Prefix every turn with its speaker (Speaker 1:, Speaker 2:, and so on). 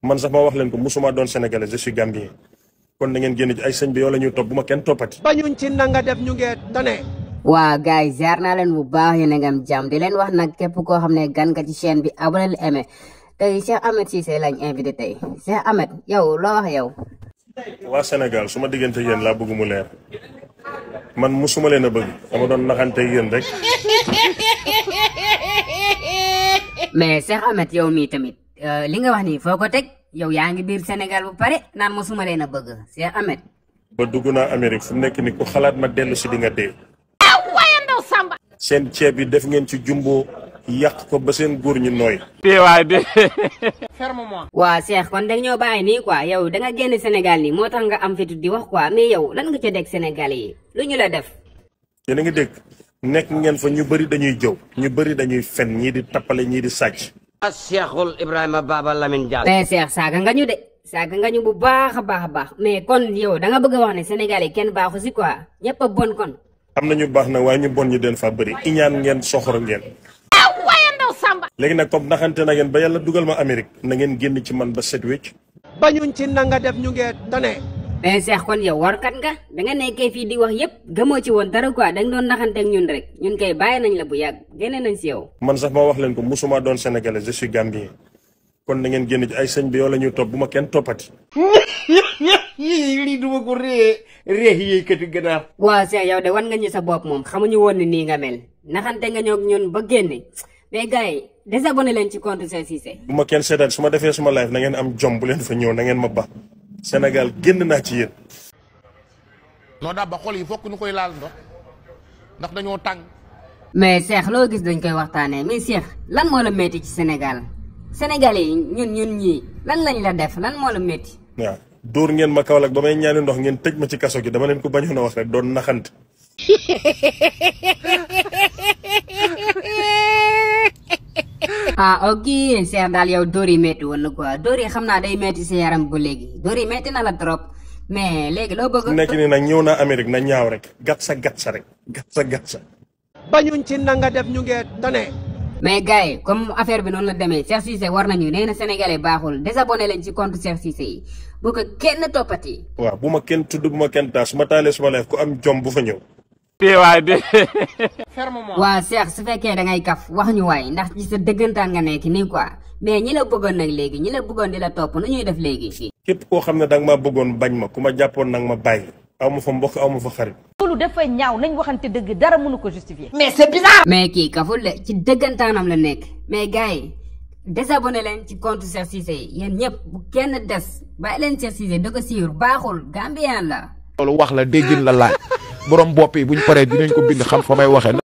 Speaker 1: man sax ma wax leen ko musuma doon sénégalais je suis gambien kon da ngeen génn ci ay sëñ bi yow la ñuy topp bu ma kenn toppati.
Speaker 2: bañuñ ci nanga def ñu ngee tane.
Speaker 3: waa gars yi ziar naa leen bu baax yéen a ngi am jàmm di leen wax nag képp koo xam ne gan nga ci chaîne bi abonné aimé tey Cheikh Ahmed Cissé lañ invité tey Cheikh Ahmed yow loo wax yow.
Speaker 1: waa Sénégal su ma diggante yéen laa bëgg mu leer man musuma leen a bëgg dama doon naxante yéen rek.
Speaker 3: mais Cheikh Ahmed yow mii tamit li nga wax nii foo ko teg yow yaa ngi biir Sénégal bu pare naan musuma leen a bëgg Cheikh Ahmed.
Speaker 1: ba dugg naa Amérique fu mu nekk ni ku xalaat ma dellu si di nga dee. seen ceeb yi def ngeen ci jumbo yàq ko ba seen góor ñi nooy.
Speaker 4: teewaay de.
Speaker 3: waa Cheikh kon dag ñoo bàyyi nii quoi yow da nga génn Sénégal nii moo tax nga am fitu di wax quoi mais yow lan nga ca dégg Sénégal yi lu ñu la def.
Speaker 1: yéen a ngi dégg nekk ngeen fa ñu bëri dañuy jëw ñu bëri dañuy fen ñii di tappale ñii di sàcc.
Speaker 5: Cheikhul Ibrahima Baba Lamine Diallo.
Speaker 3: mais Cheikh saaga nga ñu de saaga nga ñu bu baax a baax mais kon yow da nga bëgg a wax ne Sénégal yi kenn baaxu si quoi ñëpp a bon kon.
Speaker 1: am na ñu baax na waaye ñu bon ñu den fa bëri iñaan ngeen soxor ngeen. léegi nag comme naxante na ngeen ba yàlla dugal ma Amérique na ngeen génn ci man ba set wécc.
Speaker 2: bañuñ ci nanga def ñu ngee tane.
Speaker 3: mais Cheikh kon yow warkat nga da nga nekkee fii di wax yëpp gëmoo ci woon dara quoi da nga doon naxante ak ñun rek ñun kay bàyyi nañ la bu yàgg génne nañ si yow.
Speaker 1: man sax ma wax leen ko musuma doon sénégalais je suis gambien kon da ngeen génn ci ay sëñ bi yow la ñuy topp bu ma kenn toppati.
Speaker 5: lii duma ko ree yi kati gënaar.
Speaker 3: waaw Cheikh yow de wan nga ñu sa bopp moom xamuñu woon ne nii nga mel naxante nga ñoo ñun ba génne mais gars yi désabonné leen ci compte Cheikh Cissé.
Speaker 1: bu ma kenn seetaan su ma defee suma live na ngeen am jom bu leen fa ñëw na ngeen ma ba Sénégal génn naa ci yéen.
Speaker 6: noo daa ba xol yi fokk ñu koy laal ndax dañoo tàng.
Speaker 3: mais Cheikh loo gis dañ koy waxtaanee mais Cheikh lan moo la métti ci Sénégal Sénégalais yi ñun ñii lan lañ la def lan moo la métti.
Speaker 1: waaw dóor ngeen ma Kaolack ba may ñaani ndox ngeen tëj ma ci kaso gi dama leen ko bañoon a wax rek doon naxante.
Speaker 3: ah ok Cheikh daal yow dóor yi métti woon na quoi dóor yi xam naa day métti si yaram bu léegi dóor yi métti na la trop mais léegi loo bëgg.
Speaker 1: nekk nii nag ñëw naa Amérique na ñaaw rek gat sa rek gat sa.
Speaker 2: bañuñ ci nanga def ñu ngee tane.
Speaker 3: mais gars yi comme affaire bi noonu la demee Cheikh Cissé war nañu nee na sénégalais baaxul désabonné leen ci compte Cheikh Cissé yi bu ko kenn toppati.
Speaker 1: waaw bu ma kenn tudd bu ma kenn taas su ma taalee suma live ku am jom bu fa ñëw.
Speaker 4: teewaay de.
Speaker 3: waa Cheikh su fekkee da ngay kaf wax ñu waay ndax ci sa dëggantaan nga nekk nii quoi mais ñi la bëggoon nag léegi ñi la bëggoon di la topp nu ñuy def léegi fii.
Speaker 1: képp koo xam ne danga maa bëggoon bañ ma ku ma jàppoon nag ma bàyyi aw ma fa mbokk aw ma fa xarit.
Speaker 7: loolu dafa ñaaw nañ waxante dëgg dara mënu ko justifier. mais c'est bizarre.
Speaker 3: mais kii kaful de ci dëggantaanam la nekk mais gars yi désabonné leen ci compte Cheikh Cissé yi yéen ñëpp bu kenn des bàyyi leen Cheikh Cissé da ko siiwur baaxul Gambien la.
Speaker 6: loolu wax la déggin la laaj borom bopp yi buñ paree dinañ ko bind xam fa may waxee.